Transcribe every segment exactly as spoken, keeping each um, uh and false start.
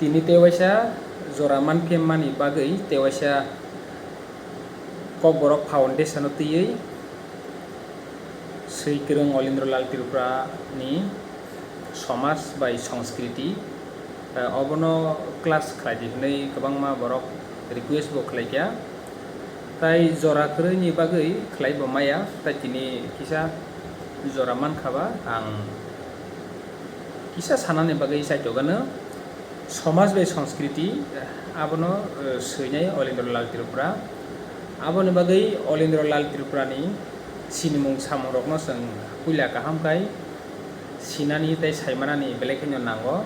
Tini tewaisa jora manphimmani bagwi tewaisa Kokborok Foundation-o twiwi swi kwrwng Olindro Lal Tripura ni somaj bai songskriti, eh, obono class khlai di hwnwi kwbangma borok request bo khlai kha. Tai jora kwrwini bagwi khlai bo maya, tai tini kisa jora mankha ba ang kisa sanani bagwi chaitokgano. Somaj bai songskriti, abono, eh, swinai Olindro Lal Tripura. Aboni bagwi Olindro Lal Tripura ni sinimung samungrokno chwng puila kaham khai sinani tei saimanani belai kheno nango.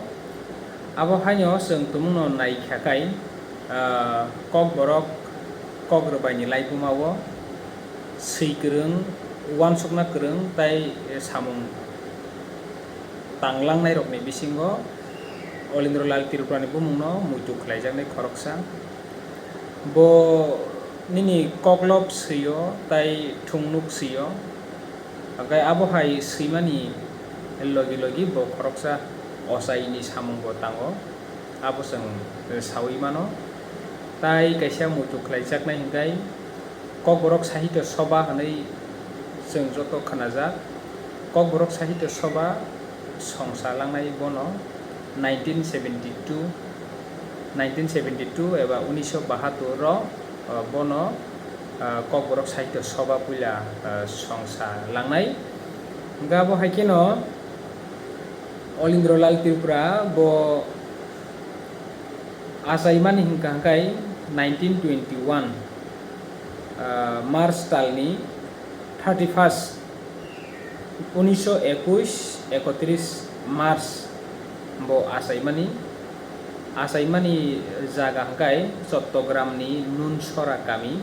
Abo haino chwng tumungno naikha khai, ah, Kokborok, Kokrwbaini laibuma-o swi kwrwng, uansukna kwrwng tei samung tanglangnairokni bisingo Olindro Lal Tripurani bumungno muitu khlaijaknai khoroksa. Bo nini koklop swi-o tei thungnuk swi-o. Hwnkhe abo hai swimani logi logi bo khoroksa ochaini samungbo tango, abo chwng saui mano. Tai kaisa muitu khlaijaknai hwnkhe Kokborok Sahitya Sabha hwnwi chwng joto khnajak. Kokborok Sahitya Sabha songsa langnai bono nineteen seventy two, nineteen seventy two eba unisho bahatur o, o, bono, o, Kokborok Sahitya Sabha puila, o, songsa langnai. Hwnkhe abo hai kheno Olindro Lal Tripura bo achaimani hwnkha hwnkhe nineteen twenty one, o, March talni thirty first, unisho ekush, ekotris March bo achaimani. Achaimani jaga hwnkhe Chottogramni Nunsora kami,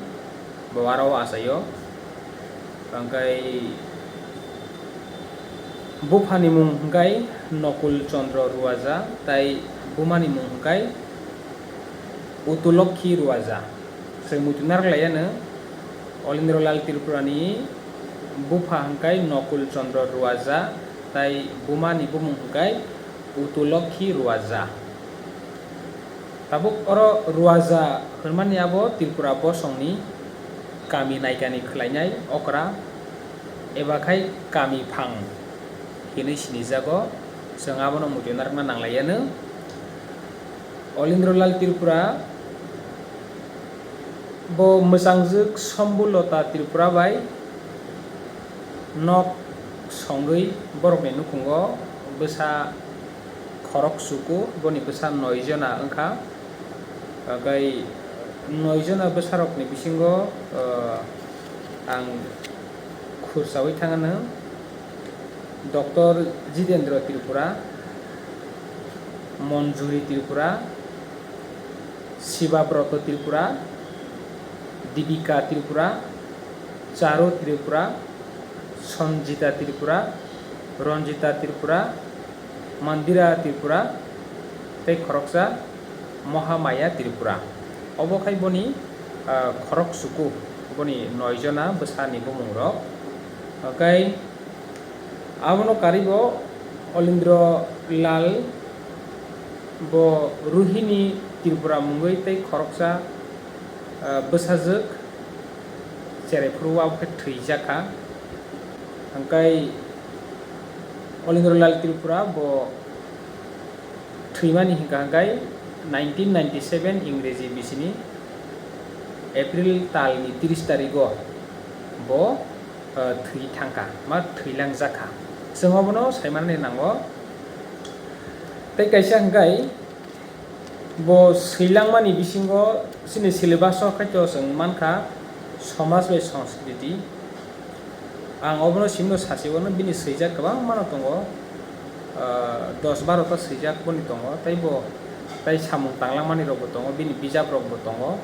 bo aro achaio. Hwnkhe buphani mung hwnkhe Nokul Chandra Ruaja, tai bumani mung hwnkhe Utulokhi Ruaja. Chwng muitu narak laiyano, Olindro Lal Tripurani bupha hwnkhe Nokul Chandra Ruaja, tai bumani bumung hwnkhe Utulokhi Ruaja. Tabuk oro Ruaja hwnmani abo Tripura bosongni kami naikani khlainai okra eba khai kami phang hinwi sinijago, chwng abono muitu narakna nanglaiyano. Olindro Lal Tripura bo mwchangjwk Sombulota Tripura bai nok songwi borokni nukhungo bwsa khorok chuku, boni bwsa noi jona wngkha. Tei noi jona bwsarokni bisingo, ah, ang khursaui thangano. Doctor Jitendra Tripura, Monjuri Tripura, Sibabroto Tripura, Dibika Tripura, Charu Tripura, Sanjita Tripura, Ranjita Tripura, Mandira Tripura, tei khoroksa Mohamaya Tripura. Obo khai boni, ah, khorok chuku, boni noi jona bwsani bumungrok. Hwnkhe abono karwibo Olindro Lal bo Ruhini Tripura mungwi tei khoroksa, ah, bwsajwk cherai phuru abo khe thwijak kha. Hwnkhe Olindro Lal Tripura bo thwimani hwnkha hwnkhe nineteen ninety seven Ingreji bisini April talni tris tarigo bo, eh, thwi thangkha, ma thwilangjak kha. Chwng obono saimanani nango. Tei kaisa hwnkhe bo swilangmani bisingo chini syllabus-o khaito chwng mankha somaj bai sanskriti. Ang obono simino sasiwano bini swijak kwbangmano tongo, ah, dos baro ta swijak boni tongo, tei bo tai samung tanglangmani rokbo tongo, bini bijap rokbo tongo.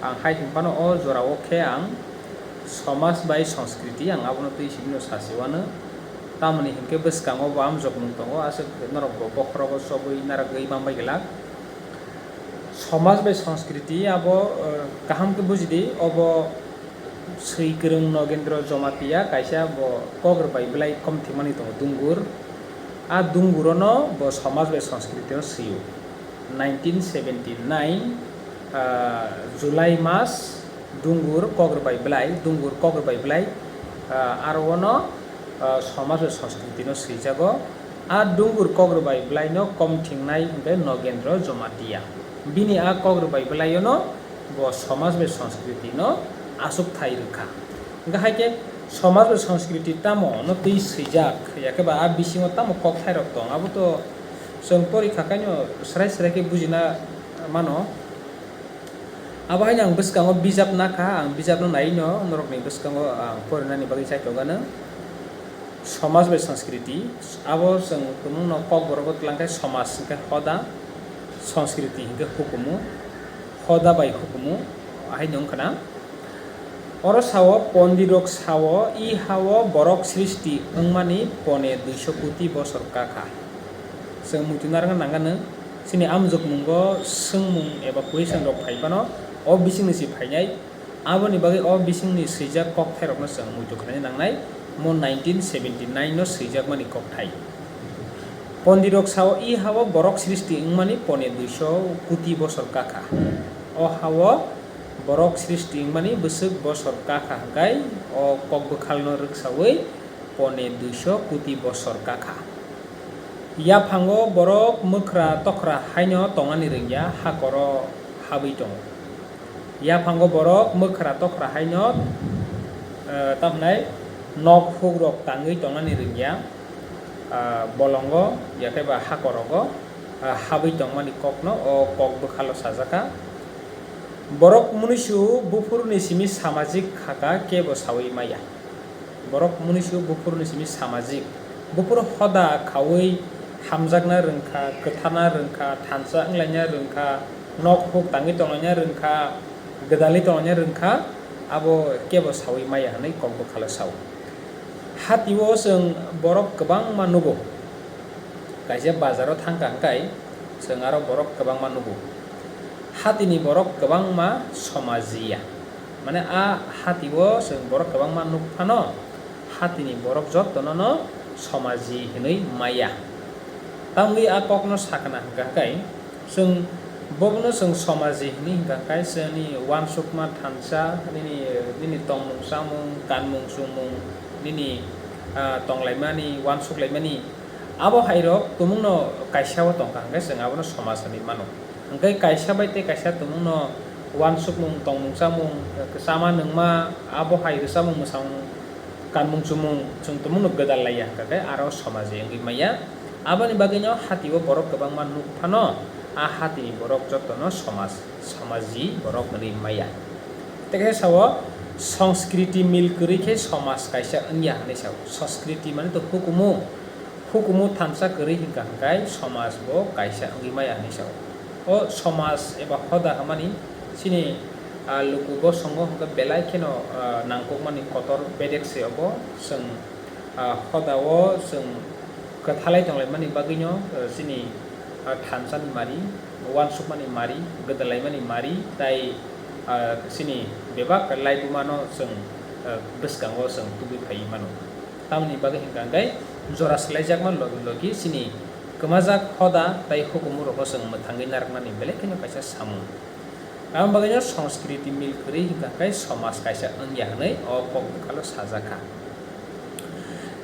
Ang hai hwnphano o jorao khe ang somaj bai sanskriti ang abono twi simino sasiwano. Tamoni hinkhe bwskango bo amjokmung tongo, aswk norokbo bokhorogo chobwi narwgwi manbai glak. Somaj bai sanskriti abo, eh, kaham khe bujidi, obo swi kwrwng Nogendro Jomatia kaisa bo kokrwbai belai komthimani tongo dungur. A dungurono bo somaj bai sanskriti no swio. nineteen seventy nine, ah, July mas, Dungur Kok Rwbai Bwlai, Dungur Kok Rwbai Bwlai, ah, aro ono, ah, Somaj bai Sanskriti no swijago. A Dungur Kok Rwbai Bwlai no kom thingnai hwnkhe Nogendro Jomatia. Bini a Kok Rwbai Bwlai ono bo Somaj bai Sanskriti no aswk thai rwkha. Hwnkhe hai khe Somaj bai Sanskriti tamo no twi swijak, yakhe ba a bisingo tamo kok thai rok tong, abo to chwng porikha kaino srai srai khe bujina mano. Abo haino ang bwskango bijap nakha, ang bijapno naino norokni bwskango ang porinani bagwi chaitok anw. Somaj bai Sanskriti, abo chwng tumungno Kokborok o twlang khe somaj hwnkhe hoda, Sanskriti hwnkhe hukumu, hoda bai hukumu, haino wngkha na. Oro sao, pondirok sao, i hao borok srishti wngmani pone duiso koti bosor kakha. Chwng muitu narwkna nangano, chini amjokmungo swngmung eba question rok phai phano, o bisingni se phainai, aboni bagwi o bisingni swijak kokthairokno chwng muitu khlaina nangnai, mo nineteen seventy nine no swijakmani kokthai. Pondirok sao, i hao borok srishti wngmani pone duiso koti bosor kakha. O hao borok srishti wngmani bwswk bosor kakha hwnkhe o kokbwkhalno rwksaui pone duiso koti bosor kakha. Yaphango borok mwkhra tokhra haino tongani rwngya, hakoro habwi tongo. Yaphango borok mwkhra tokhra haino, eh, tamhinai nok hukrok tangwi tongnani rwngya, ah, bolongo yakhe ba hakorogo, ah, habwi tongmani kokno o kok bwkhalo sajakha. Borok munisu buphuruni simi samajik khaka kebo saui maya. Borok munisu buphuruni simi samajik. Buphuru hoda khaui hamjakna rwngkha, kwtharna rwngkha, thansa wnglaina rwngkha, nok huk tangwi tonglaina rwngkha, gwdalwi tonglaina rwngkha, abo kebo saui maya hwnwi kok bwkhalo sao. Hatio chwng borok kwbangma nugo. Kaisa bazaro thangkha hwnkhe chwng aro borok kwbangma nugo. Hatini borok kwbangma somajiya. Mane a hatio chwng borok kwbangma nuk phano, hatini borok jotono no somaji hinwi maya. Tamwi a kokno sakna hwnkha khe, chwng bobono chwng somaji hinwi hwnkha khe, chwngni uansukma thansa, nini, nini tongmung chamung, kanmung chumung, nini, ah, tonglaimani, uansuklaimani, abo hairok tumungno kaisa o tongkha hwnkhe chwng abono somaj hinwi mano. Hwnkhe kaisa bai tei kaisa tumungno uansukmung, tongmung chamung, chama nungma, abo hai rwchapmung mwsamung, kanmung chumung chwng tumungno gwdal laiya hwnkha khe aro somaji wngwi maya. Aboni bagwino hatio borok kwbangma nuk phano a hatini borok jotono somaj, somaji borok hwnwi maya. Tei khe sao, Sanskriti mil kwrwi khe somaj kaisa wngya hwnwi sao. Sanskriti mane to hukumu. Hukumu thansa kwrwi hwnkha hwnkhe somaj bo kaisa wngwi maya hwnwi sao. O somaj eba hoda hwnmani chini, ah, luku bosongo hwnkhe belai kheno, ah, nangkukmani kotor bedek se obo. Chwng, ah, hoda o chwng kwthalai tonglaimani bagwino, ah, chini, ah, thansani mari, uansukmani mari, gwdalaimani mari, tai, ah, chini bebak laibumano chwng, ah, bwskango chwng tubui phaiwi mano. Tamoni bagwi hwnkha hwnkhe jora swlaijakma logi logi chini kwmajak hoda tai hukumurokno chwng mwthangwi narwknani belai kheno kaisa samung. Aboni bagwino Sanskriti mil kwrwi hwnkha khe somaj kaisa wngya hwnwi o kok bwkhalo sajakha.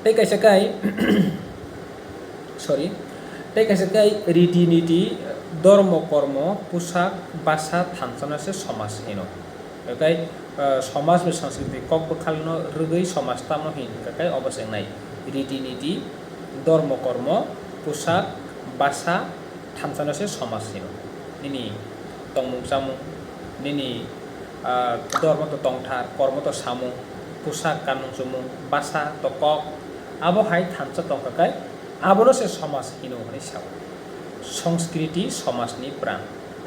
Tei kaisa khe, sorry, tei kaisa khe riti niti, dormo kormo, pusak, basa, thansa no se somaj hino. Tei, ah, somaj bai Sanskriti kok bwkhalno rwgwi somaj tamo hin hwnkha khe obo se wngnai. Riti niti, dormo kormo, pusak, basa, thansa no se somaj hino. Nini tongmung chamung, nini, ah, dormo to tongthar, kormo to samung, pusak kanmung chumung, basa to kok, abo hai thansa tongkha khe abono se somaj hino hwnwi sao. Sanskriti somajni pran.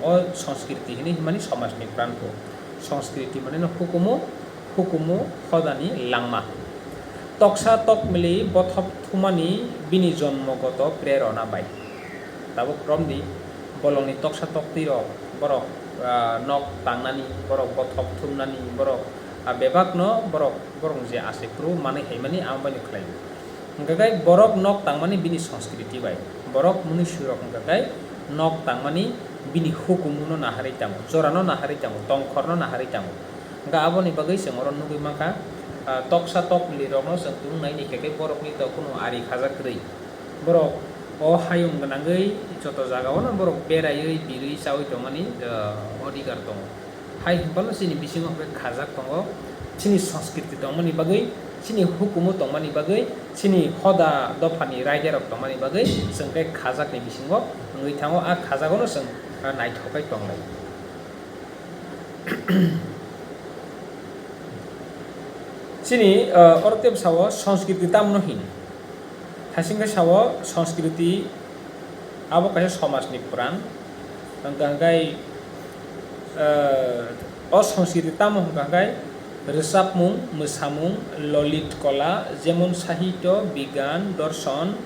O Sanskriti hwnwi hwnmani somajni pran bo. Sanskriti mane no hukumu, hukumu hodani langma. Toksa tokmili bothop thumani bini jonmogoto prerona bai. Tabuk romdi, bolongni toksa toktwi rok, borok, ah, nok tangnani, borok bothop thumnani, borok, ah, bebakno borok, borok je ase phuru manwi haimani amo baino khlai. Hwnkha khe borok nok tangmani bini Sanskriti bai. Borok munisu rok hwnkha khe nok tangmani bini hukumu no naharwi tango, jora no naharwi tango, tongkhor no naharwi tango. Hwnkhe aboni bagwi chwng oro nugwi mankha, ah, toksa tokli rokno chwng tubungnai ni khe khe borokni to kunu ari khajak kwrwi. Borok o hayung gwnangwi joto jagao no borok beraiwi birwi chawi tongmani, ah, odhikar tongo. Hai hwnphano chini bisingo hwnkhe khajak tongo, chini sanskriti tongmani bagwi, chini hukumu tongmani bagwi, chini hoda dophani raidarok tongmani bagwi chwng khe khajakni bisingo wngwi thango, a khajagono chwng naithok khe tonglai. Chini, ah, oro tei bwsao sanskriti tamno hin? Thasing khe sao, sanskriti abo kaisa somajni pran. Hwnkha hwnkhe, eh, o sanskriti tamo hwnkha hwnkhe rwchapmung, mwsamung, lolit kola, jemon sahityo, bigan, dorson,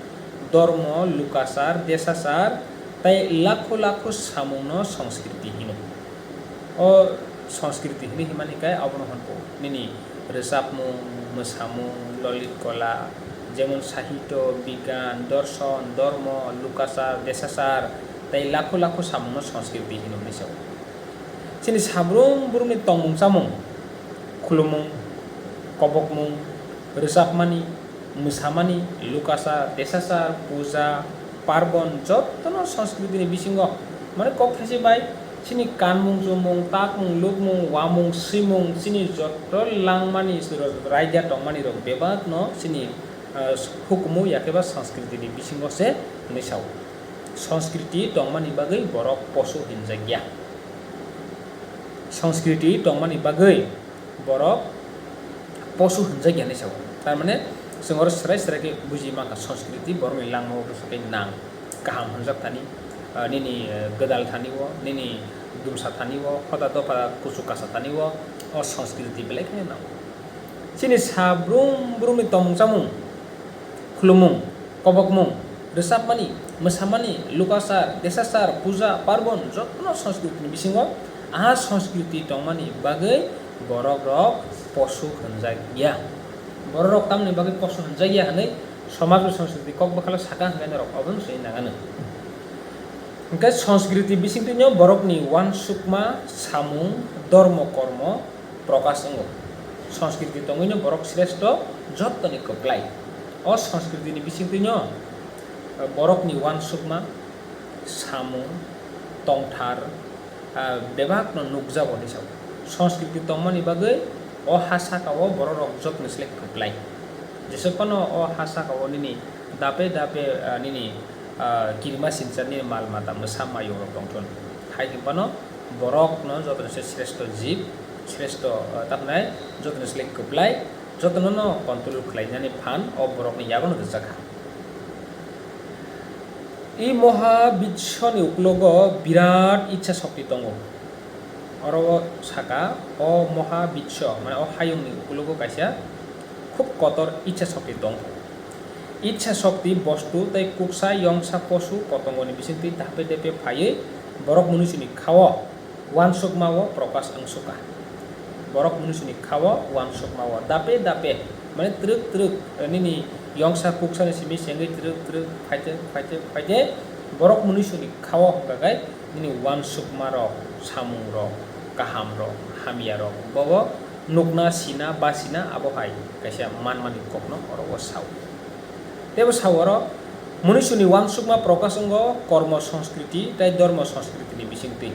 dormo, lukachar, desachar, tei lakho lakho samungno sanskriti hino. O sanskriti hinwi himani khe abono hwnko nini rwchapmung, mwsamung, lolit kola, jemon sahityo, bigan, dorson, dormo, lukachar, desachar, tei lakho lakho samungno sanskriti hino hinwi sao. Chini sabrum brumni tongmung chamung, khulumung, kobokmung, rwchapmani, mwsamani, lukachar, desachar, puja, parbon, jotono sanskriti ni bisingo, mane kok thaisi bai chini kanmung, chumung, takmung, lukmung, uamung, swimung, chini joto langmani, raida tongmani rok bebak no chini, ah, hukumu yakhe ba sanskriti ni bisingo se hinwi sao. Sanskriti tongmani bagwi borok posu hinjak ya. Sanskriti tongmani bagwi borok posu hinjak ya hinwi sao. Tar mane chwng oro swrai swrai khe buji mankha, sanskriti borokni langmao bwswk khe nang, kaham hwnjak thani, ah, nini, eh, gwdal thani o, nini dumsa thani o, hoda dopha kuchuk kasa thani o, o sanskriti belai kheno nango. Chini sabrum brumni tongmung chamung, khulumung, kobokmung, rwchapmani, mwsamani, lukachar, desachar, puja, parbon, jotono sanskriti ni bisingo a sanskriti tongmani bagwi borok rok posu hwnjak ya. Borok rok tamni bagwi posu hwnjak ya hwnwi somaj bai sanskriti kok bwkhalo saka hwnkhe norok obono swi nangano. Hwnkhe sanskriti bisingtwino borokni uansukma, samung, dormo, kormo, prokash wngo. Sanskriti tongwino borok sreshto, jottoni kwplai. O sanskritini bisingtwino, eh, borokni uansukma, samung, tongthar, ah, bebakno nukjago hinwi sao. Sanskriti tongmani bagwi o ha sakao bororok jottoni slai kwplai. Jesuk phano o ha sakao nini dape dape, ah, nini, ah, kirima sinchar nini mal mata mwsa mayung rok tongthun. Hai hwnphano borokno jotono se sreshto jib, sreshto, ah, tamhinai jotono slai kwplai, jotono no control khlainani phan o borokni yagono rwjakha. I moha bichoni uklogo birat ichha shokti tongo. Oro o saka, o moha bicho, mane o hayungni uklogo kaisa khub kotor ichha shokti tong. Ichha shokti bostu tei kuksa yongsa posu kotongoni bisingtwi dape dape phaiwi borok munisini khao uansukmao prokash wngsukha. Borok munisini khao uansukmao dape dape, mane twrwk twrwk, eh, nini yongsa kuksani simi sengwi twrwk twrwk phaite phaite phaite borok munisini khao hwnkha khe nini uansukmarok, samungrok, kahamrok, hamyarok, bobo nukna, sina, basina, abo hai kaisa manmani kokno oro o sao. Teibo sao oro, munisuni uansukma prokash wngo kormo sanskriti tei dormo sanskritini bisingtwi.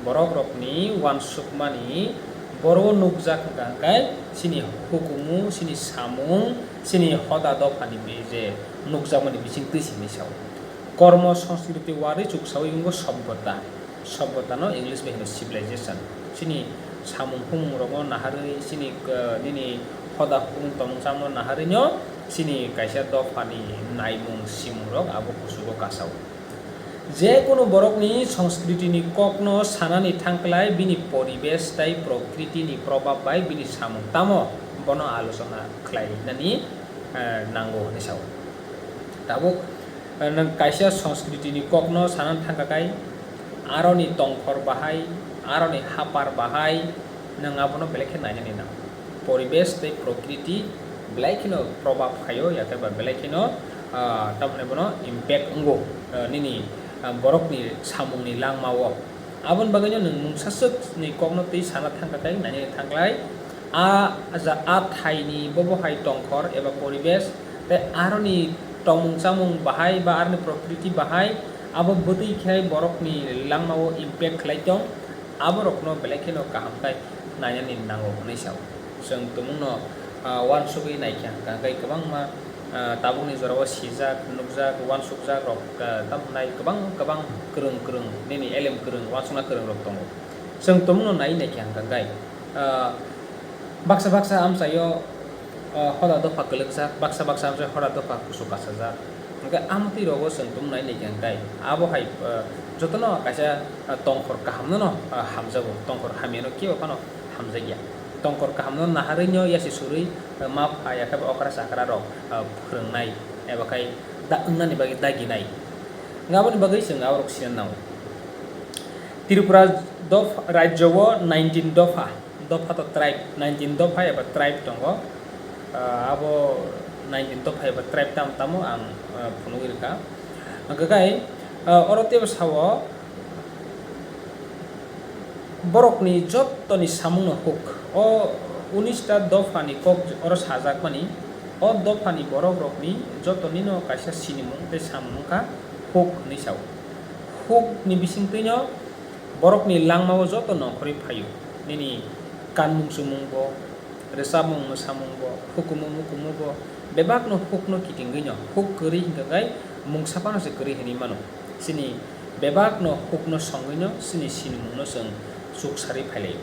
Borok rokni uansukmani boro nukjak hwnkha hwnkhe chini hukumu, chini samung, chini hoda dophani bi-, je nukjakmani bisingtwi simi sao. Kormo sanskriti uarwi chuksawi wngo sobbota. Sobbota no English bai hino civilization. Chini samung humung rokno naharwi, chini, eh, nini hoda humung tongmung chamung naharwi no chini kaisa dophani naimung simung rok abo kuchugo kasao. Je kunu borokni sanskritini kokno sanani thangklai bini poribesh tei prokriti ni probab bai bini samung tamo bono alochona khlainani, eh, nango hinwi sao. Tabuk, eh, nwng kaisa sanskritini kokno sanani thangkha khe, aroni tongkhor bahai, aroni hapar bahai, nwng abono belai khe nainani nang. Poribesh tei prokriti belai kheno probab khaio, yakhe ba belai kheno, ah, tamoni bono impact wngo, ah, nini, ah, borokni samungni langmao. Aboni bagwino nwng mungsaswkni kokno twi sana thangkha khe nainani thangkhlai. A ja-, a thaini bobo hai tongkhor eba poribesh tei aroni tongmung chamung bahai ba aroni prokriti bahai abo bwtwi khe borokni langmao impact khlai tong, aborokno belai kheno kaham khe nainani nango hwnwi sao. Chwng tumungno, ah, uansugwi naikha hwnkha khe kwbangma, ah, tabukni jorao sijak, nukjak, uansukjak rok, ah, tamo nai kwbang kwbang kwrwng kwrwng nini elem kwrwng uansukna kwrwng rok tongo. Chwng tumungno nai naikha hwnkha khe, ah, baksa baksa amchaio, ah, hoda dopha kwlwkjak, baksa baksa amchaio hoda dopha kusu kasajak. Hwnkhe amtwi rogo chwng tumnai naikha hwnkhe abo hai, ah, jotono kaisa, ah, tongkhor kahamno no, ah, hamjago, tongkhor hamyano kebo phano hamjakya. Tongkhor kahamno naharwino yasi surwi, ah, ma pha ya khe okra chakra rok, ah, phwrwngnai eba khai da-, wngnani bagwi daginai. Hwnkhe aboni bagwi chwng aborok sinanao. Tripura dopha, rajyo o nineteen dopha. Dopha to tribe, nineteen dopha eba tribe tongo. Ah, abo nineteen dopha eba tribe tam tamo ang, ah, phunugwi rwkha. Hwnkhe kai, ah, oro teibo sao borokni jottoni samungno huk. O unis ta dophani kok oro sajakmani, o dophani borok rokni jottonino kaisa sinimung tei samung wngkha huk hwnwi sao. Hukni bisingtwino borokni langmao joto nongkhorwi phaio. Nini kanmung chumungbo, rwchapmung mwsamungbo, hukumu mukumubo, bebakno hukno kitingwino, huk kwrwi hwnkha khe mungsa phano se kwrwi hwnwi mano. Chini bebakno hukno songwino chini sinimungno chwng chuksarwi phailai.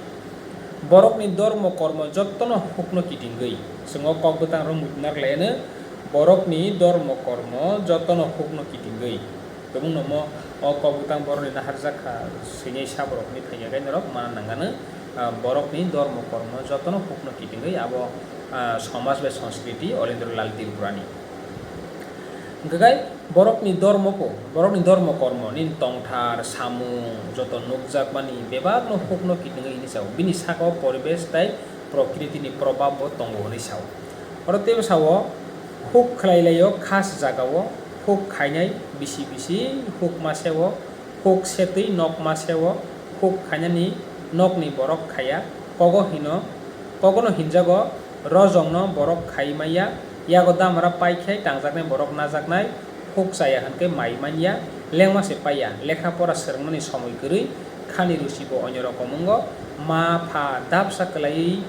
Borokni dormo kormo jottono hukno kitingwi, chwng o kok bwtang rok muitu narwk lai anw, borokni dormo kormo jottono hukno kitingwi. Tumungno mo o kok bwtang borokni naharjak kha, swinai sa borokni thaiya khe norok mana nangano, ah, borokni dormo kormo jotono hukno kitingwi abo, ah, somaj bai sanskriti Olendro Lal Tripurani. Hwnkhe borokni dormo po, borokni dormo kormo nini tongthar, samung, joto nukjakmani bebakno hukno kitingwi hwnwi sao. Bini saka o poribesh tei prokritini probab bo tongo hwnwi sao. Oro teibo sao, huk khlai laio khas jagao, huk khainai bisi bisi huk ma seo, huk setwi nok ma seo, huk khainani nokni borok khaiya, kogo hino, kogono hinjago rojongno borok khai manya, yago damra pai khe tangjaknai borok najaknai, huk chaya hwnkhe mai manya, lengma se paiya, lekha pora swrwngmani somoi kwrwi, khani rusi bo onyo rokom wngo, ma pha dapsa kwlaiwi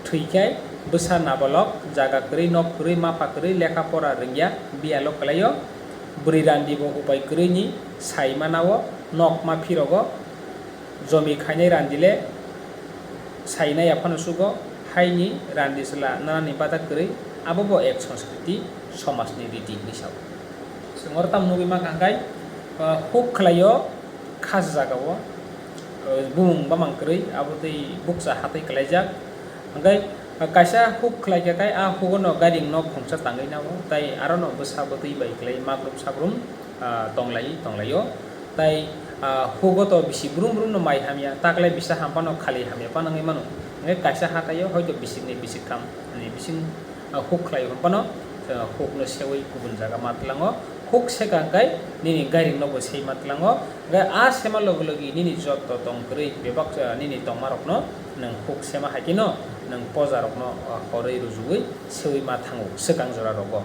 thwi khe bwsa nabalok, jaga kwrwi, nok kwrwi, ma pha kwrwi, lekha pora rwngya, biyalo kwlaio, bwrwi randi bo upai kwrwini sai manao, nok ma phirogo, jomi khainai randi le sainai aphano sugo, haini randi chwla nanani bada kwrwi, abo bo ek sanskriti somajni riti hwnwi sao. Chwng oro tamo nugwi mankha hwnkhe, ah, huk khlaio khas jagao, ah, bumung bamang kwrwi, abo tei bukcha hatwi kwlaijak. Hwnkhe, ah, kaisa huk khlaikha khe a hugono gairing nok khungsa tangwi nango, tei arono bwsa bwtwi bai kwlai magrum sagrum, ah, tonglai, tonglaio. Tai, ah, hugo to bisi brum brum no mai hamya, taklai bisa ham phano khali hamya phano wngwi mano. Hwnkhe kaisa hataio hoito bisik ni bisik tham ni bising, ah, huk khlai ham phano, ah, huk no sewi kubun jaga ma tlango. Huk seka hwnkhe nini gairing no bo sei ma tlango. Hwnkhe a sema logi logi nini jotto tong kwrwi bebak, ah, nini tongma rok no nwng huk sema hai khe no nwng poja rok no, ah, horwi rujugwi sewi ma thango swkang jora rogo.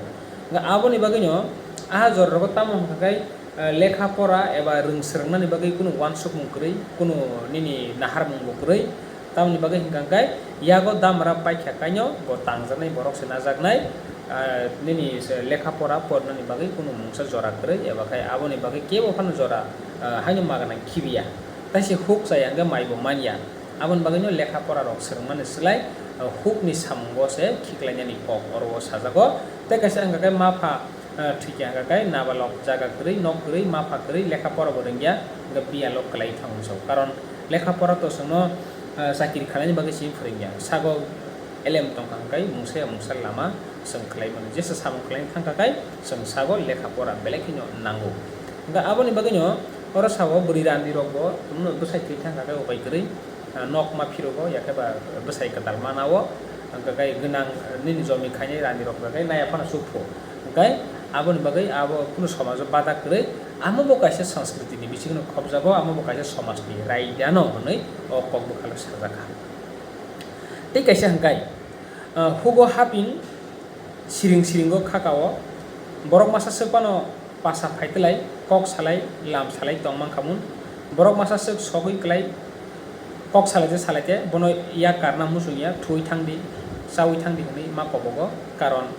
Hwnkhe aboni bagwi no a jora rogo tamo hwnkha khe, eh, lekha pora eba rwng swrwngmani bagwi kunu uansukmung kwrwi, kunu nini naharmung bo kwrwi. Tamoni bagwi hwnkha khe yago damra paikha kaino bo tangjaknai borok se najaknai, eh, nini se lekha pora pornani bagwi kunu mungsa jora kwrwi eba khai aboni bagwi kebo phano jora, eh, haino magana khibiya. Taise huk chaya hwnkhe maibo manya. Aboni bagwino lekha pora rok swrwngmani slai, uh, hukni samungo se khiklainani kok oro o sajago. Tei kaisa wngkha khe mapha, uh, thwikya wngkha khe nabalok jaga kwrwi, nok kwrwi, mapha kwrwi, lekha pora bo rwngya, wngkha biyalo kwlai thango sao. Karon lekha pora to chwngno, uh, chakiri khlainani bagwi se phrwngya. Sago elem tongkha hwnkhe mungsa ya mungsa lama chwng khlai mano. Jesa samung khlaina thangkha khe chwng sago lekha pora belai kheno nango. Wngkha aboni bagwino oro sao bwrwi randi rok bo bwsai thwi thangkha khe upai kwrwi. Ah, nok ma phirogo, yakhe ba bwsai kwtal mana o, hwnkhe kai gwnang, ah, nini jomi khainai rani rok bai kai naiya phano sukphu. Hwnkhe aboni bagwi abo kunu somajo badak kwrwi, Amo bo kaisa sanskriti ni bisingo khobjago, amo bo kaisa somaj ni raida no hwnwi o kok bwkhalo sajak kha. Tei kaisa hwnkhe, ah, hugo haping siring siringo khakao, borok masa swk phano pasa phai twlai, kok salai, lam salai tong mankha mun. Borok masa swk sogwi klai, kok salai je salai te, bono yak karna muchung ya, thwi thang di, chawi thang di hwnwi ma kobogo. Karon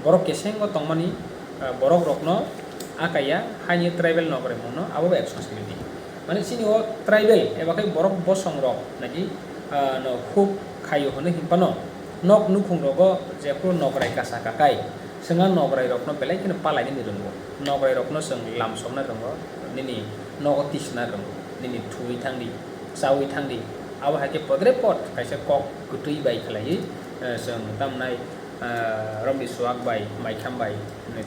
borok kesengo tongmani, ah, borok rokno akaya, haini tribal nograi mungno, abo bo ek sanskriti. Mane chini o tribal eba khe borok bosong rok naki, ah, no huk khaio hwnwi hinphano nok nukhung rogo jephru nograi kasa kakai, chwng a nograi rokno belai kheno palainani rwngo. Nograi rokno chwng lamsokna rwngo, nini nogo tisna rwngo, nini thwi thang di, chawi thang di. Abo hai khe podre pod kaisa kok kwtwi bai khlaiwi, eh, chwng tamnai, ah, romni chuak bai, maikham bai,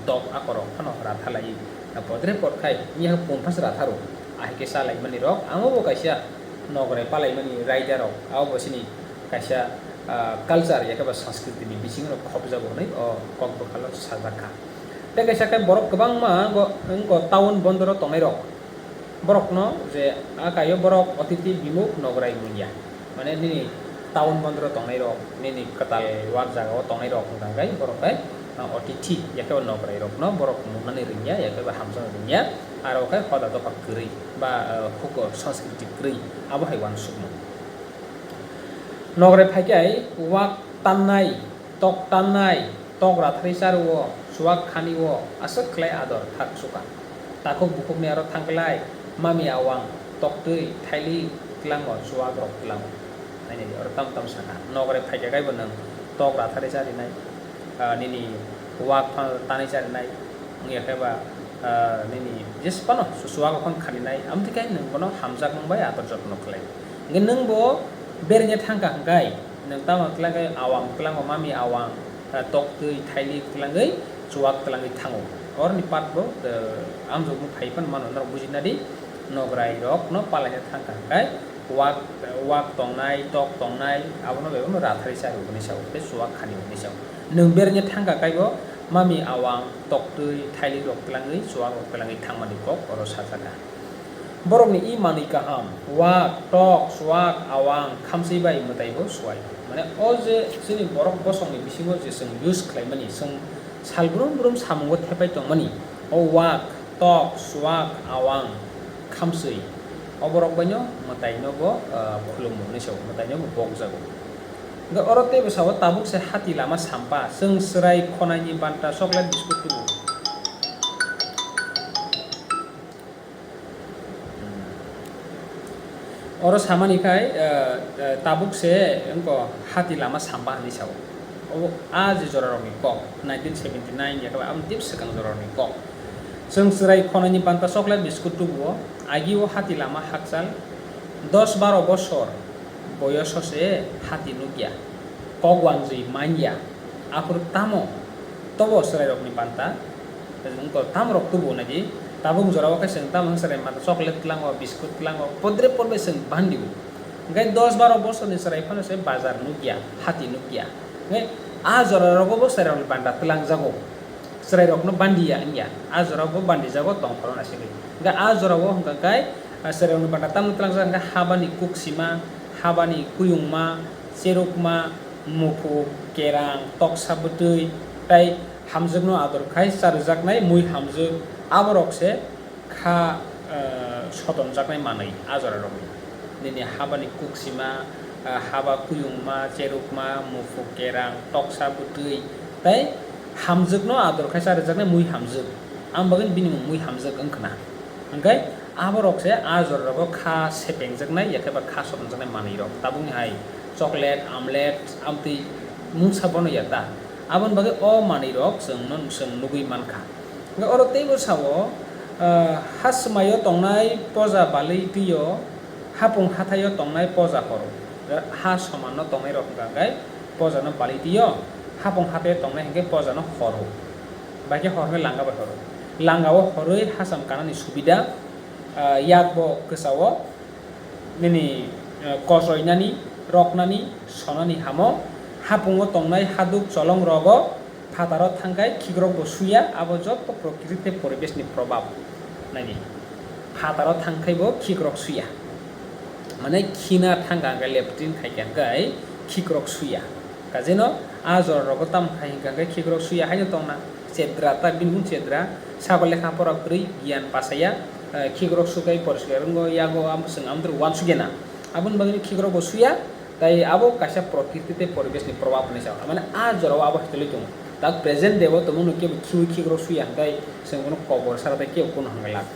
tok akorok phano ratha laiwi, ah, podre pod khai, miya pum phas ratha rw, ahai khe cha laimani rok, amo bo kaisa nograi palaimani raida rok, abo bo chini kaisa, ah, culture, yakhe ba sanskriti ni bisingo khobjago hwnwi o kok bwkhalo sajak kha. Tei kaisa khe borok kwbangma go, wngkha town bondoro tongnai rok. Borokno je a kaio borok otiti bimuk nograi mungya. Mane nini town bondoro tongnai rok, nini kwtal war jagao tongnai rok wngkha khe borok khe, ah, otiti, yakhe ba nograi rokno borok mungnani rwngya, yakhe ba hamjaknani rwngya, aro khe hoda dopha kwrwi ba, ah, huko sanskriti kwrwi, abo hai uansukmung. Nograi phai khe wak tannai, tok tannai, tok ratharwi charwo, chuak khanio aswk khlai ador thak suka. Takhuk bukhukni aro thangklai, mami awang, toktwi, thaili tlango, chuak rok tlango. Nainani oro tam tam saka. Nograi phaikha kaibo nwng tok ratharwi charinai, ah, nini wak phano tanwi charinai, wngya khe ba, ah, nini jesphano chuak rok phano khaninai, amtwi khe nwng bono hamjakmung bai ador jotno khlai. Hwnkhe nwng bo berengya thangkha hwnkhe, nwng tamo twlang khe awang tlango, mami awang, ah, toktwi, thaili twlangwi, chuak twlangwi thango. Oroni part bo, ah, amjokmung phai phano mano, norok bujina di, nograi rokno palaina thangkha hwnkhe, wak, wak tongnai, tok tongnai, abono bai bono ratharwi chari hwnwi sao, tei chuak khani hwnwi sao. Nwng berengya thangkha kaibo, mami awang, toktwi, thaili rok twlangwi, chuak rok twlangwi thangmani kok oro sajak kha. Borokni i manwi kaham, wak, tok, chuak, awang, khamswi bai mwtai bo suai. Mane o je chini borok bosongni bisingo je chwng use khlaimani, chwng sal brum brum samungo thepai tongmani, o wak, tok, chuak, awang, khamswi, o borok baino mwtaino bo, ah, khulumung hinwi sao, mwtaino bo bokjago. Hwnkhe oro teibo sao, tabuk se hati lama sampa, chwng chwrai khonaini banta chocolate biscuit tubu. Oro samani khai, eh, eh, tabuk se wngkha hati lama samba hinwi sao. Obo a je jorarokni kok, nineteen seventy nine yakhe ba aboni tei swkang jorarokni kok. Chwng chwrai khonaini banta chocolate biscuit tubuo, agi o hati lama hakchal dos baro bosor boyoso se hati nukya, kok wanjwi manya. Aphuru tamo tobo chwrairokni banta, wngkha tamrok tubuo naidi, tabuk jorao khe chwng tamo chwrai mata chocolate tlango, biscuit tlango, podre podre chwng bandio. Hwnkhe dos baro bosorni chwrai phano se bazar nukya, hati nukya. Hwnkhe a jorarogo bo chwrairokni banta twlangjago. Chwrairokno bandiya wngya, a jorao bo bandijago tongphuru naisingwi. Hwnkhe a jorao hwnkha khe, ah, chwrairokni banta tamno tlangjak hwnkhe habani kuksima, habani kuyungma, cherukma, muphuk, kerang, toksa bwtwi, tei hamjwkno ador khai charijaknai mui hamjwk, aborok se kha, eh, sotonjaknai manwi a jorarokni. Nini habani kuksima, eh, haba kuyungma, cherukma, muphuk, kerang, toksa bwtwi, tei hamjwkno ador khai charijaknai mui hamjwk. Ang bagwi bini mung mui hamjwk wngkhna. Hwnkhe aborok se a jorarokgo kha sepengjaknai, yakhe ba kha sotonjaknai manwirok. Tabukni hai chocolate, amlet, amtwi mungsa bono ya ta? Aboni bagwi o manwirok chwngno, chwng nugwi mankha. Hwnkhe oro teibo sao, ah, ha swmaio tongnai poja balwi twio, hapung hathaio tongnai poja horo. Ha somanno tongnairok hwnkha khe pojano balwi twio, hapung hathaio tongnai hwnkhe pojano horo. Bai khe hor hwnkhe langa bai horo. Langao horwi hacham kanani subida, ah, yak bo kwchao nini, ah, kochoinani, roknani, sonani hamo, hapungo tongnai haduk cholongrogo phataro thangkhai khikrokbo suya, abo joto prokriti tei poribeshni probab. Naidi, phataro thang khai bo khikrok suya. Mane khina thang kha hwnkhe, latrine khai kha hwnkhe khikrok suya. Kajeno a jora rogo tam khai hwnkhe khikrok suya haino tongna. Chedra ta bini chedra, sabo lekha pora kwrwi, giyan pasaya, eh, khikrok sukai poriskar wngo, yago am-, chwng amtwrwi uansukya na. Aboni bagwino khikrok bo suya, tai abo kaisa prokriti tei poribesh ni probab hinwi sao. Mane a jora o abo hai tongwi tongo. Tak present day o tongmano kebo khiwi khikrok suya hwnkhe chwng bono kobor sara tei kebo kunu hwnglak.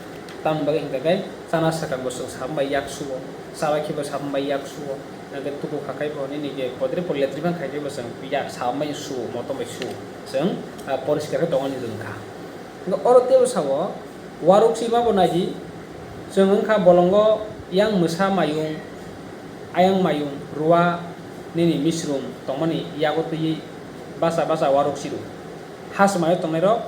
Tamoni bagwi hwnkhe chana swkang bo chwng sabon bai yak suo, chabai khe bo sabon bai yak suo, hwnkhe tuku kha khai bo nini je podre pore latrine khai khe bo chwng yak sabon bai suo, motom bai suo. Chwng, ah, poriskar khe tongmani wng kha. Hwnkhe oro teibo sao, waruk sima bo naidi, chwng wngkha bolongo yang mwsa mayung, ayang mayung, rua, nini misrum tongmani yago twiwi bacha bacha waruk siro. Ha swmaio tongnairok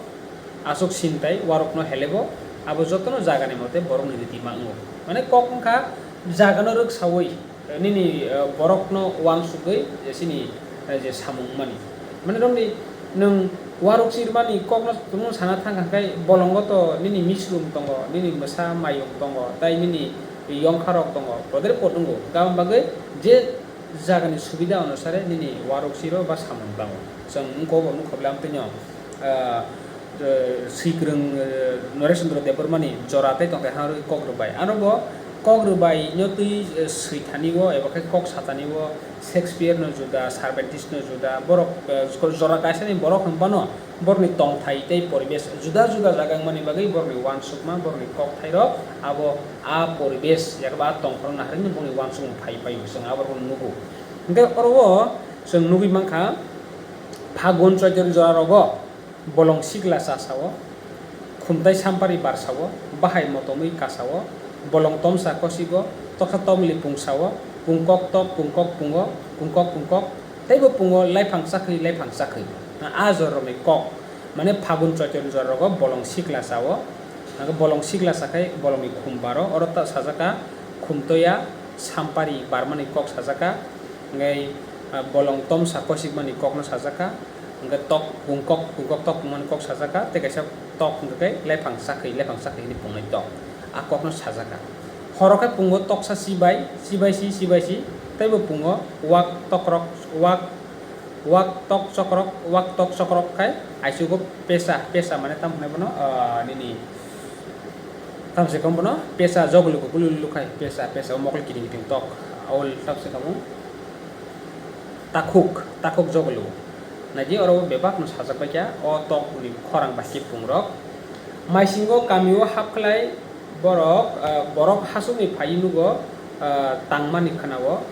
aswk sintai warukno helebo, abo jotono jagani mote borokni riti ma wngo. Mane kok wngkha jagano rwksaui, nini, eh, borokno uansugwi je chini, eh, je samung mani. Mane romni nwng waruk sirmani kokno tongmung sana thang kha khe bolongo to nini misrum tongo, nini mwsa mayung tongo, tai nini yongkharok tongo, podre pod wngo. Aboni bagwi je jagani subida onusare nini waruk siro ba samung tango. Chwng wngkha bo nukha bwle amtwino, ah, eh, swikwrwng, eh, Noresh Chandra Debbarmani jora tei tongthai hangrwi kok rwbai. Ano bo kok rwbai no twi, eh, swithani o eba khe kok sathani o Shakespeare no juda, Cervantes no juda, borok, eh, jora kaisa ni borok hwnbano borokni tongthai tei poribesh juda juda jaga wngmani bagwi borokni uansukma, borokni kokthairok abo a poribesh eba a tongphorok naharwi boni uansukmung phai phai chwng aborokno nugo. Hwnkhe oro o chwng nugwi mankha, Phagun Choitor jora rogo bolong sikla cha sao, khumtai sampari bar sao, bahai motomwi ka sao, bolong tomsa kosigo, toksa tomli pung sao, pungkok tok, pungkok pungo, pungkok pungkok, teibo pungo laiphang chakhwi, laiphang chakhwi. A jora rokni kok, mane Phagun Choitor jora rogo bolong sikla cha o, hwnkhe bolong sikla cha khai bolongni khum baro, oro ta sajak kha khumtoya sampari barmani kok sajak kha, hwnkhe, ah, bolong tomsa kosikmani kokno sajak kha, hwnkhe tok pungkok, pungkok tok pungmani kok sajak kha, tei kaisa tok hwnkhe khe laiphang chakhwi, laiphang chakhwi hinwi pungnai tok, a kokno sajak kha. Horo khe pungo toksa chibai, chibai si, chibai si, teibo pungo wak tokrok, wak, wak tok chokrok, wak tok chokrok khai aichugo pesa, pesa mane tamo hwnai bono, ah, nini, tamo se khe bono pesa joglugo, gulu gulu khai pesa, pesa o mokol kiting kiting tok, o tamo se khe bo. Takhuk, takhuk jogolo. Naidi oro bebak no sajak bai kha, o tok ni khorang bai khe pungrok. Maisingo kami o hap khlai borok, ah, borok hasuk ni phai nugo, ah, tangmani khna o.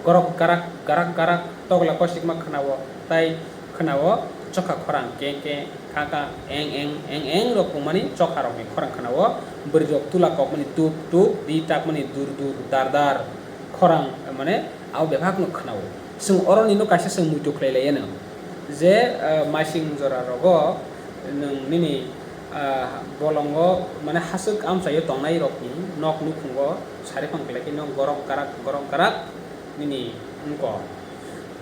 Gorok garak, garak, garak tokla kosikma khna o. Tai khna o chokha khorang keng keng, kha kha, eng eng, eng eng rok pungmani chokha rok ni khorang khna o. Bwrwi rok tula kokmani tuk tuk, ri takmani dur dur, dar dar. Khorang, mane, abo bebak no khna o. Chwng oro nino kaisa chwng muitu khlai lai anw. Je, ah, maising jora rogo nwng nini, ah, bolongo, mane, hasuk amchaio tongnai rokni nok nukhungo sari phang khlai khe nok gorok garak, gorok garak nini wngko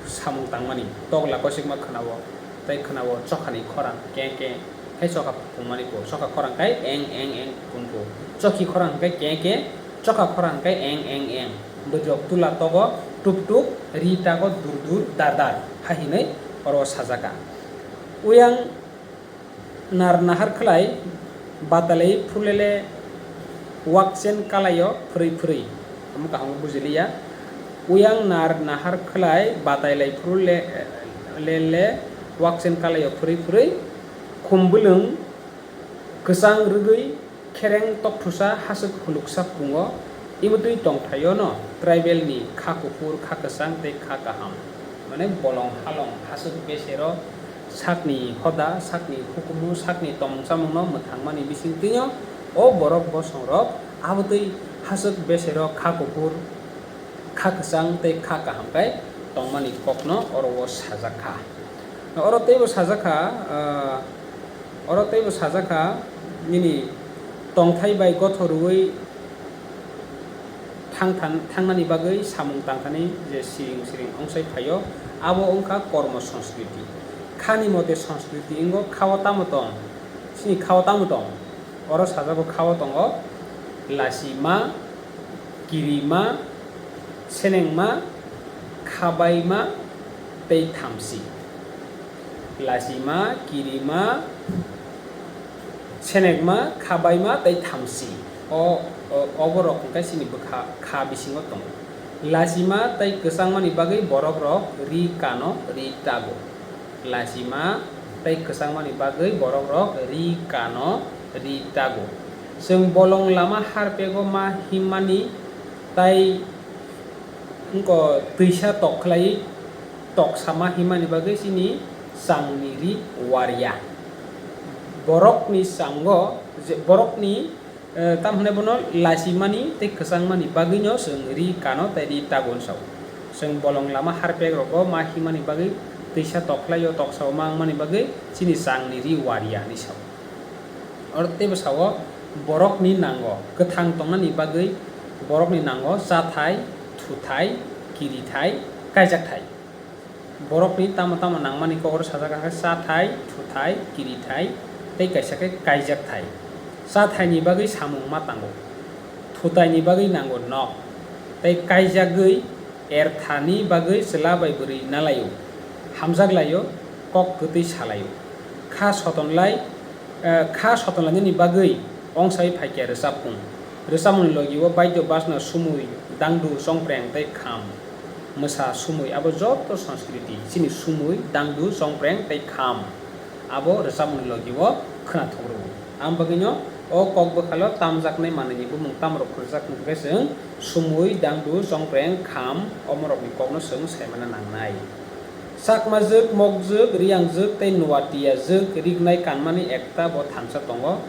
samung tangmani tokla kosikma khna o, tei khna o chokhani khorang keng keng. Hai chokha pungmani ko, chokha khorang khai eng eng eng pungko. Chokhi khorang khai keng keng, chokha khorang khai eng eng eng. Bwdrok tula togo tuk tuk, ri tago dur dur dar dar. Hai hinwi oro sajaka. Uyang nar nahar khlai batalai phurlele wakchen kalaio phwrwi phwrwi. Omo kaham bujiliya. Uyang nar nahar khlai batalai phurlele wakchen kalaio phwrwi phwrwi. Khumbwlwng kwchang rwgwi khereng tokthusa haswk phunuksa pungo, imwtwi tongthaio no tribal ni kha kuphur, kha kwchang tei kha kaham. Mane bolong halong haswk besero sakni hoda, sakni hukumu, sakni tongmung chamungno mwthangmani bisingtwino o borok bosongrok abotwi haswk besero kha kuphur, kha kwchang tei kha kaham khe tongmani kokno oro o sajak kha. Oro teibo sajak kha, ah, oro teibo sajak kha, nini tongthai bai gotho rwui thang-, thang-, thangnani bagwi samung tangthani je siring siring ongsai phaio, abo wngkha kormo sanskriti. Khani mote sanskriti wngo khao tamo tong, chini khao tamo tong? Oro sajago kha-o tongo lasima, kirima, senengma, khabaima tei thamsi. Lasima, kirima, senengma, khabaima tei thamsi. O, o, oborok hwnkhe chini bwkha kha bisingo tongo. Lasima tei kwchangmani bagwi borokrok ri kano, ri tago. Lasima tei kwchangmani bagwi borokrok ri kano, ri tago. Chwng bolong lama harpego ma himmani tei wngko twisa tok khlai, tok sama himmani bagwi chini changni ri wariya. Borokni chango je, borokni, eh, tamo hwnwi bono lasimani tei kwchangmani bagwino chwng ri kano tei ri tago hwn sao. Chwng bolong lama harpek rogo ma himani bagwi twisa tok khlaio, tok sao ma wngmani bagwi chini changni ri wariya hwnwi sao. Oro teibo sao borokni nango kwthang tongnani bagwi borokni nango chathai, thuthai, kirithai, kaijakthai. Borokni tamo tamo nangmani kok oro sajak kha khe chathai, thuthai, kirithai tei kaisa khe kaijakthai. Chathaini bagwi samung ma tango, thutaini bagwi nango nok, tei kaijagwi erthani bagwi chwla bai bwrwi nalaio, hamjak laio, kok kwtwi salaio. Kha sotonlai, eh, kha sotonlainani bagwi ongsai phaikya rwchapmung. Rwchapmungni logi o baidyo bajna sumui, dangdu, chongpreng tei kham. Mwsa sumui, abo joto sanskriti chini sumui, dangdu, chongpreng tei kham abo rwchapmungni logi o khwnathok rwo. Ang bagwino o kok bwkhalo tamjaknai manwini bumung tamrok kwrwjak hwnkhe chwng sumui, dangdu, chongpreng, kham omorokni kokno chwng saimana nangnai. Chakmajwk, mokjwk, riyangjwk tei nuatiya jwk rignai kanmani ekta bo thansa tongo,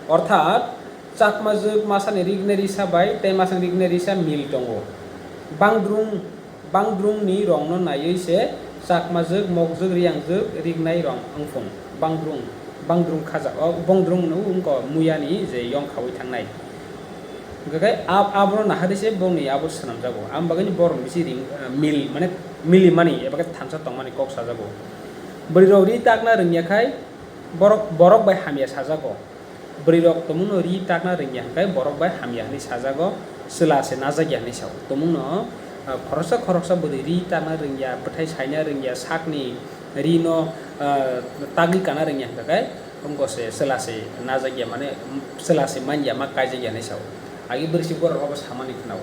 orthat Chakmajwk masani rignai risa bai tei masani rignai risa mil tongo. Bangdrung, bangdrungni rongno naiwi se chakmajwk, mokjwk, riyangjwk rignai rong wngphung. Bangdrung, bangdrung khaja-, o, bongdrung hwnwi wngkha muyani je yong khaui thangnai. Hwnkhe ab-, abono naharwi se bongni abo swnamjago. Ang bagwino borok bisi ring, eh, mil, mane milimani eba khe thansa tongmani kok sajago. Bwrwirok ri takna rwngya khai borok, borok bai hamya sajago. Bwrwirok tumungno ri takna rwngya hwnkhe borok bai hamya hwnwi sajago, chwla se najakya hwnwi sao. Tumungno, ah, khoroksa khoroksa bwrwi ri takna rwngya, bwthai saina rwngya, sakni rino, ah, tagwi kana rwngya hwnkhe wngkha se chwla se najakya, mane chwla se manya ma kaijakya hwnwi sao. Agi bwrwi se borok rokbo samani khwnao.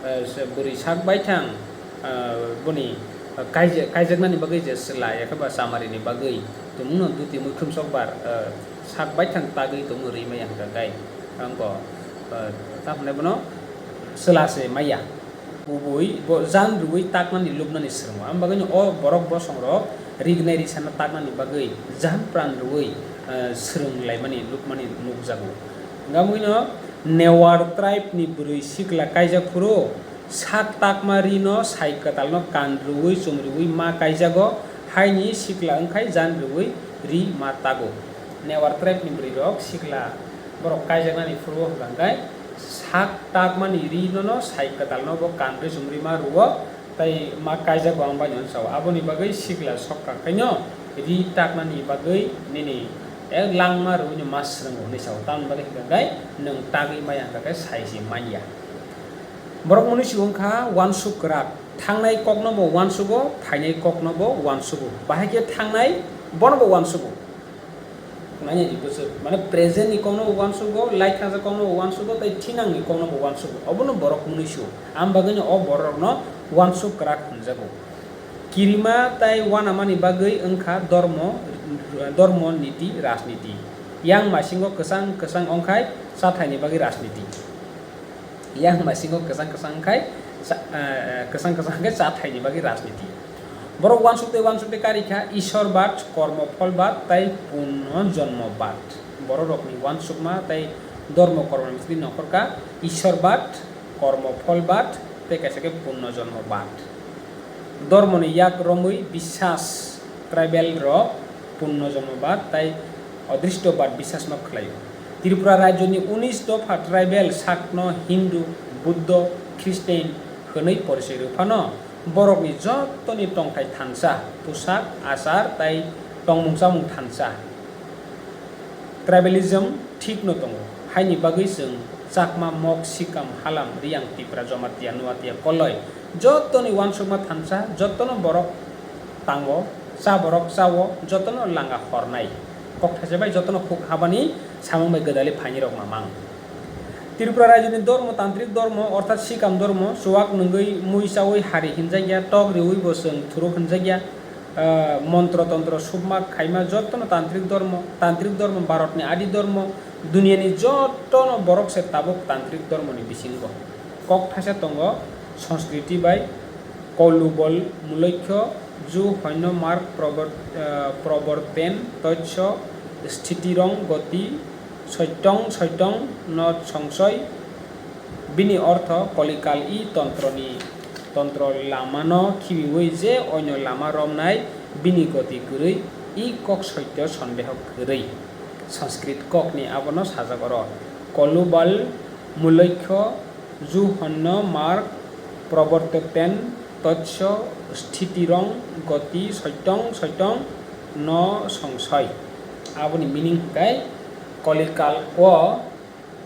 Eh, se bwrwi sak baithang, eh, boni, eh, kaije-, kaijaknani bagwi je chwla, yakhe ba chamarini bagwi tumungno duti muikhrum sokbar, eh, sak baithang tagwi tumung ri maya hwnkha gai. Ang bo, eh, tamo hwnwi bono chwla se maya. Kubui bo jan rwui taknani lubnani swrwngo. Ang bagwino o borok bosongrok rignai risana taknani bagwi jan pran rwui, eh, swrwng laimani lubmani nukjago. Hwnkha bagwino Newar tribe ni bwrwi sikla kaijak phuru, sak takma rino sai kwtalno kan rwui chumriui ma kaijago, haini sikla wngkhai jan rwui ri ma tago. Newar tribe ni bwrwi rok sikla borok kaijaknani phuru hwnkha hwnkhe sak takmani rinono sai kwtalno bo kan rwi chumri ma rwo, tei ma kaijago ang bai no sao. Aboni bagwi sikla sokka khaino ri taknani bagwi nini ek langma rwino ma swrwngo hwnwi sao. Tamoni bagwi hwnkha khe nwng tagwi maya hwnkha khe sai se manya. Borok mwnwi se wngkha uansuk kwrak, thangnai kokno bo uansugo, phainai kokno bo uansugo, bahai khe thangnai bono bo uansugo. Nanya di bwswk, mane present ni kokno bo uansugo, lai thangjak kokno bo uansugo, tei thinang ni kokno bo uansugo. Obono borok mwnwi se o. Am bagwino o borok rokno uansuk kwrak hwnjago. Kirima tei uanamani bagwi wngkha dormo, dormo, niti, rajniti. Yang maisingo kwchang kwchang wngkhai chathaini bagwi rajniti. Yang maisingo kwchang kwchang wngkhai cha-, eh, kwchang kwchang wngkhai chathaini bagwi rajniti. Borok uansuk tei uansuk tei karikha Ishorbad, Kormo Pholbad tei Punno Jonmobad. Bororokni uansukma tei dormo kormoni bisingtwi nongkhorkha Ishorbad, Kormo Pholbad tei kaisa khe Punno Jonmobad. Dormoni yak romwi biswas, tribal rok Punno Jonmobad tei Odristobad biswasno khlaio. Tripura rajyoni unis dopha tribal sakno Hindu, Buddho, Christian hwnwi porichoi rw phano borokni jotoni tongthai thansa, pusak, achar tei tongmung chamung thansa. Tribalism thikno tongo. Haini bagwi chwng Chakma, Mok, Sikam, Halam, Riyang, Tipra, Jamatia, Nuatia, Koloi, jotoni uansukma thansa, jotono borok tango, cha borok chao, jotono langa hornai. Kok thaisa bai jotono khuk habani samung bai gwdali phainirok mamang. Tripura rajyoni dormo, tantrik dormo, orthat Sikam dormo, chuwak nwngwi mui chawi hari hinjakya, tok riwi bo chwng thuruk hinjakya, ah, montro tontro subma khaima jotono tantrik dormo, tantrik dormo Bharatni adi dormo, duniyani jotono borok se tabuk tantrik dormoni bisingo. Kok thaisa tongo, Sanskriti bai Kolubal, Mulokyo, Ju, Honno, Marg, Probor-, eh, Proborten, Totsyo, Sthitirong, Goti, Soitong, Soitong, no Songsoi, bini ortho Kolikal i tontroni, tontro lamano khibiwi je oino lama romnai bini goti kwrwi, i kok soityo sondeho kwrwi. Sanskrit kokni abono sajak oro, Kolubal, Mulokyo, Ju, Honno, Marg, Probortoten, Totsyo, Sthitirong, Goti, Soitong, Soitong, no Songsoi. Aboni meaning hwnkhe Kolikal o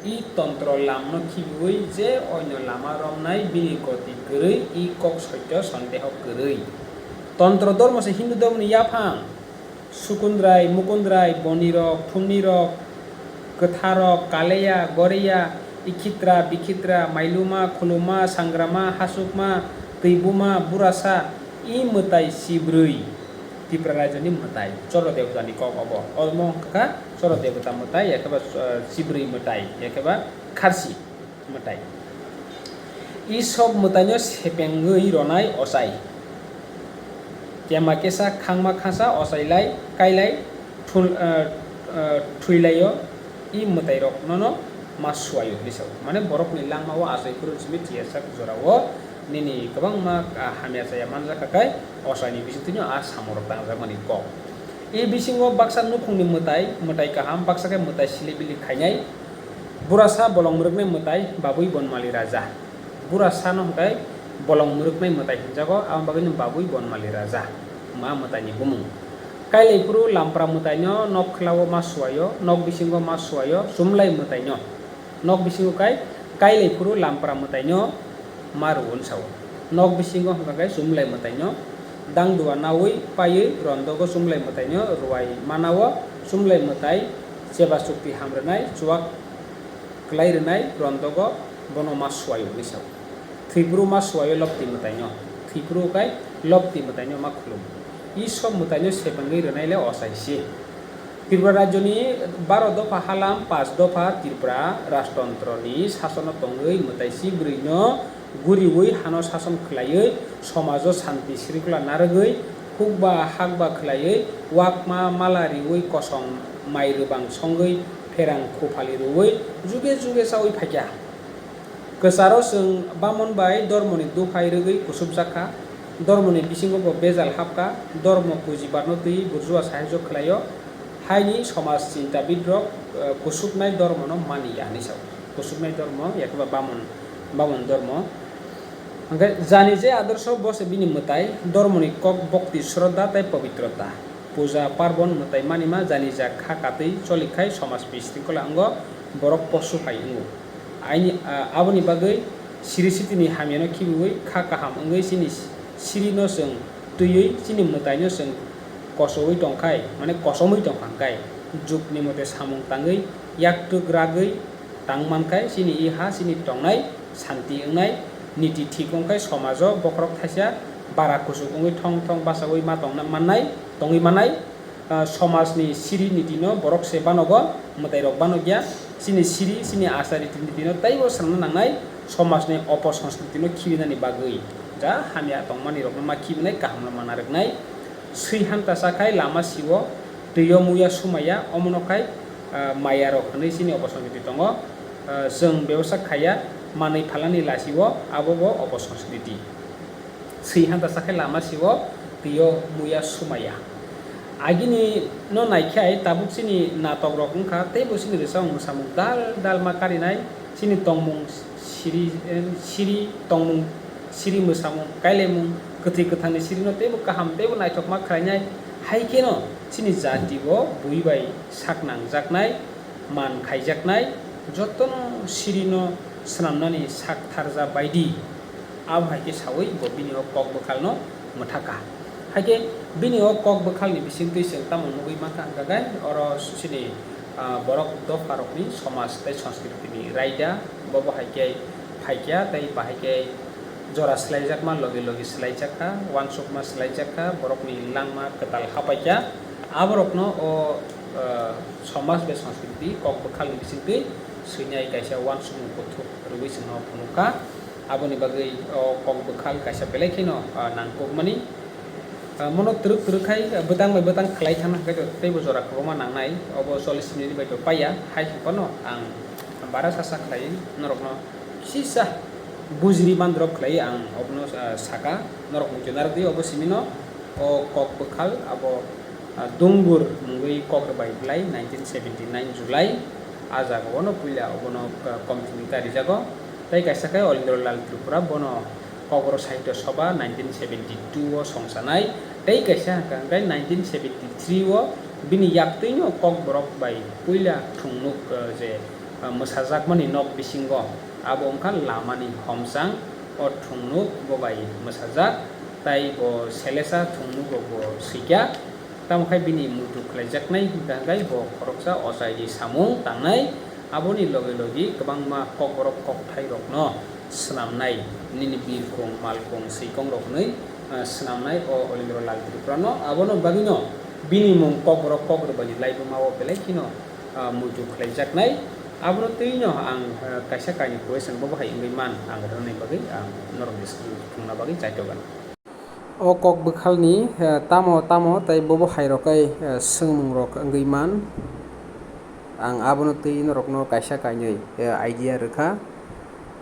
i tontro lamno khibiwi je oino lama romnai bini goti kwrwi i kok soityo sondeho kwrwi. Tontro dormo se Hindu dormoni yaphang. Sukundrai, Mukundrai, Bonirok, Thumnirok, Kwtharok, Kaleya, Goreya, Ikhitra, Bikhitra, Mailuma, Khuluma, Sangrama, Hasukma, Twibuma, Burasa, i mwtai chibrwi Tipra rajyoni mwtai, Choro debotani kok obo. Omo wngkha Choro debota mwtai, yakheba, eh, chibrwi mwtai, yakheba kharsi mwtai. I sob mwtaino sepengwi ronai ochai. Kema kesa khangma khasa ochailai, kailai, thul-, eh, eh, thwilaio, i mwtairoknono ma suaio hinwi sao. Mane borokni langmao achai phuru simi tiyasak jorao nini kwbangma, ah, hamya chaya manjakha khe ochaini bisingtwino a samorok tangjakmani kok. I bisingo baksa nukhungni mwtai, mwtai kaham, baksa khe mwtai silibili khainai, Burasa bolong mwrwknai mwtai babwi Bonmali raja. Burasano hwnkhe bolong mwrwknai mwtai hinjago, aboni bagwino babwi Bonmali raja. Ma mwtaini bumung. Kailai phuru Lampra mwtaino nok khwlao ma suaio, nok bisingo ma suaio, Chumlai mwtaino. Nok bisingo kai, kailai phuru Lampra mwtaino ma rw-o hwn sao. Nok bisingo hwnkha khe Chumlai mwtaino dangdua naui paiwi rondogo Chumlai mwtaino rwai manao, Chumlai mwtai cheba chukti ham rwnai, chuwak klai rwnai rondogo bono ma suaio hinwi sao. Thwipru ma suaio Lopti mwtaino, thwipru kai Lopti mwtaino ma khulum. Iso mwtaino sepengwi rwnai le ochai se. Tripura rajyoni baro dopha halam, paanch dopha Tripura rajtontroni sasono tongwi mwtai si bwrwino guriwi hano sason khwlaiwi somajo santi srikula narwgwi hukba hakba khwlaiwi wakma mala riwi kosong mai rwbang songwi pherang khuphali rwwi juge juge chawi phaikha. Kwcharo chwng Bamon bai Dormoni duphai rwgwi kusupjak kha. Dormoni bisingo bo bejal hapkha. Dormo pujibarno twi burjua sahajyo khlaio. Haini somaj chintabidrok, eh, kusupnai Dormono mani ya hinwi sao. Kusupnai Dormo, yakheba Bamon, Bamon Dormo. Hwnkhe jani je adorsho bo se bini mwtai, Dormoni kok bokti, shraddha tei pobitrota. Puja parbon mwtai manima janija kha katwi cholikhai somaj bisringkhola wngo, borok posu hai wngo. Aini, a, aboni bagwi siri sitini hamyano khibiwi kha kaham wngwi chini sirino chwng twiwi chini mwtaino chwng kosowi tongkhai, mane kosomwi tongkha hwnkhe jukni mote samung tangwi yaktwk ragwi tang mankhai chini i ha chini tongnai santi wngnai, niti thik wngkhai somajo bokhorok thaisa bara kuchuk wngwi thong thong bachaui ma tongna mannai, tongwi mannai. Ah, somajni siri nitino borok se banogo, mwtairok banokya. Chini siri, chini achar riti nitino teibo swrwngna nangnai somajni oposonskritino khibinani bagwi. Ja hamya tongmanirokno ma khibinai, kahamno mana rwknai. Swi hanta chakhai lama sio, twio muya sumaya, omono khai, ah, mayarok hwnwi chini oposonskrit tongo. Ah, chwng bebosa khaiya, manwi phalani lasio, abo bo oposonskrit. Swi hanta chakhai lama sio, twio muya sumaya. Agini no naikhai tabuk chini natokrok wngkha, teibo chini rwchapmung mwsamung dal dal ma karinai. Chini tongmung siri, eh, siri tongmung siri mwsamung kailaimung kwthwi kwthangni sirino teibo kaham teibo naithokma khlainai. Hai kheno chini jati bo bui bai sak nangjaknai, man khaijaknai, Jotono sirino swnamnani sak tharja baidi, abo hai khe saui bo bini o kok bwkhalno mwthaka. Hai khe bini o kok bwkhalni bisingtwi chwng tamo nugui mankha hwnkha khe oro chini, ah, borok dopharokni somaj tei sanskritini raida, bobo hai khe phaikya tei bahai khe jora swlaijakma logi logi swlaijakha, uansukma swlaijakha, borokni langma kwtal hapaikha. Aborokno o, ah, somaj bai sanskriti kok bwkhalni bisingtwi swinai kaisa uansukmung kuthuk rwui chwngno phunukha. Aboni bagwi o kok bwkhal kaisa belai kheno, ah, nangkukmani. Ah, mono twrwk twrwk khai, ah, bwtang bai bwtang khlai thangna hwnkhe teibo jora kwbangma nangnai, obo chollish minute bai to paiya, hai hwnphano ang bara sasa khlai norokno kisa bujri mandrop khlai ang obono, ah, saka, norok muchung narwk di obo simino o kok bwkhal abo, ah, Dungur mungwi kok rwbai bwlai nineteen seventy nine July, ah jaga ono puila obono, ah, committee ta rijago. Tei kaisa khe Olindro Lal Tripura, bono Kokborok Sahitya Sabha nineteen seventy two o songsanai, tei kaisa hwnkha hwnkhe nineteen seventy three o bini yaktwino Kokborok bai puila thungnuk, ah, je, ah, mwsajakmani nok bisingo, abo wngkha lamani homchang, o thungnuk bo bai mwsajak, tai bo selesa thungnuk rok bo swikha. Tamo khai bini muitu khlaijaknai hwnkha hwnkhe bo khoroksa ochaini samung tangnai, aboni logi logi kwbangma kokborok kokthairokno swnamnai, nini birkhung, malkhung, swikong rok hwnwi, ah, swnamnai o Olindro Lal Tripura no. Abono bagwino bini mung Kokborok kok rwbaini laibuma o belai kheno, ah, muitu khlaijaknai. Abono twino ang, ah, kaisa kainwi question bobo hai wngwi man ang rwnani bagwi ang norokni swngna bagwi chaitokgana. O kok bwkhalni, eh, tamo tamo tei bobo hai rok kai, eh, swngmung rok wngwi man. Ang abono twi norokno kaisa kainwi, eh, idea rwkha.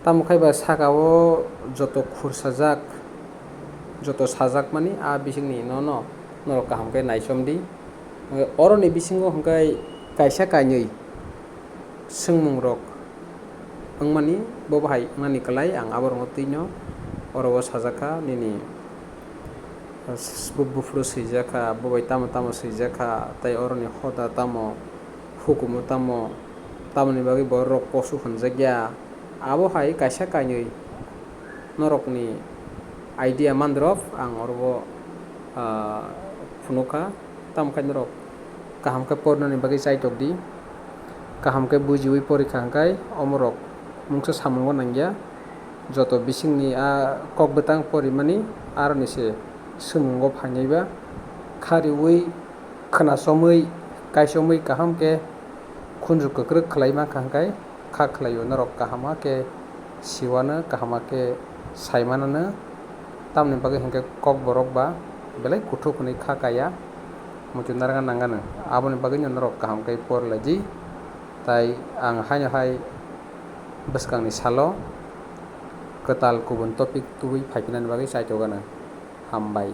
Tamo khai ba saka o joto khur sajak, joto sajak mani a bisingni nono norok kaham khe naichom di. Oroni bisingo hwnkhe kaisa kainwi swngmung rok wngmani, bo bahai wngnani kwlai ang aborokno twino oro o sajak kha, nini buphuru swijak kha, bo bai tamo tamo swijak kha, tei oroni hoda tamo, hukumu tamo, tamoni bagwi borok kosu hwnjak ya. Abo hai kaisa kainwi norokni idea mandrop ang oro o, ah, phunukha. Tamo khe norok kaham khe porinani bagwi chaitok di. Kaham khe bujiwi porikha hwnkhe omorok mungsa samungo nangya. Joto bisingni a kok bwtang porimani aroni se swngmungo phainaiba. Kha riwi, khwnasomwi, kaisomwi kaham khe khunju kwkrwk khlai mankha hwnkhe kha khlaio norok kaham khe siwano, kaham khe saimanano, tamoni bagwi hwnkhe kokborok ba belai kuthuk hwnwi kha kaya, muitu narwkna nangano. Aboni bagwino norok kaham khe por lai di, tai ang haino hai bwskangni salo kwtal kubun topic tubui phaiphinani bagwi chaitokgano. Hambai.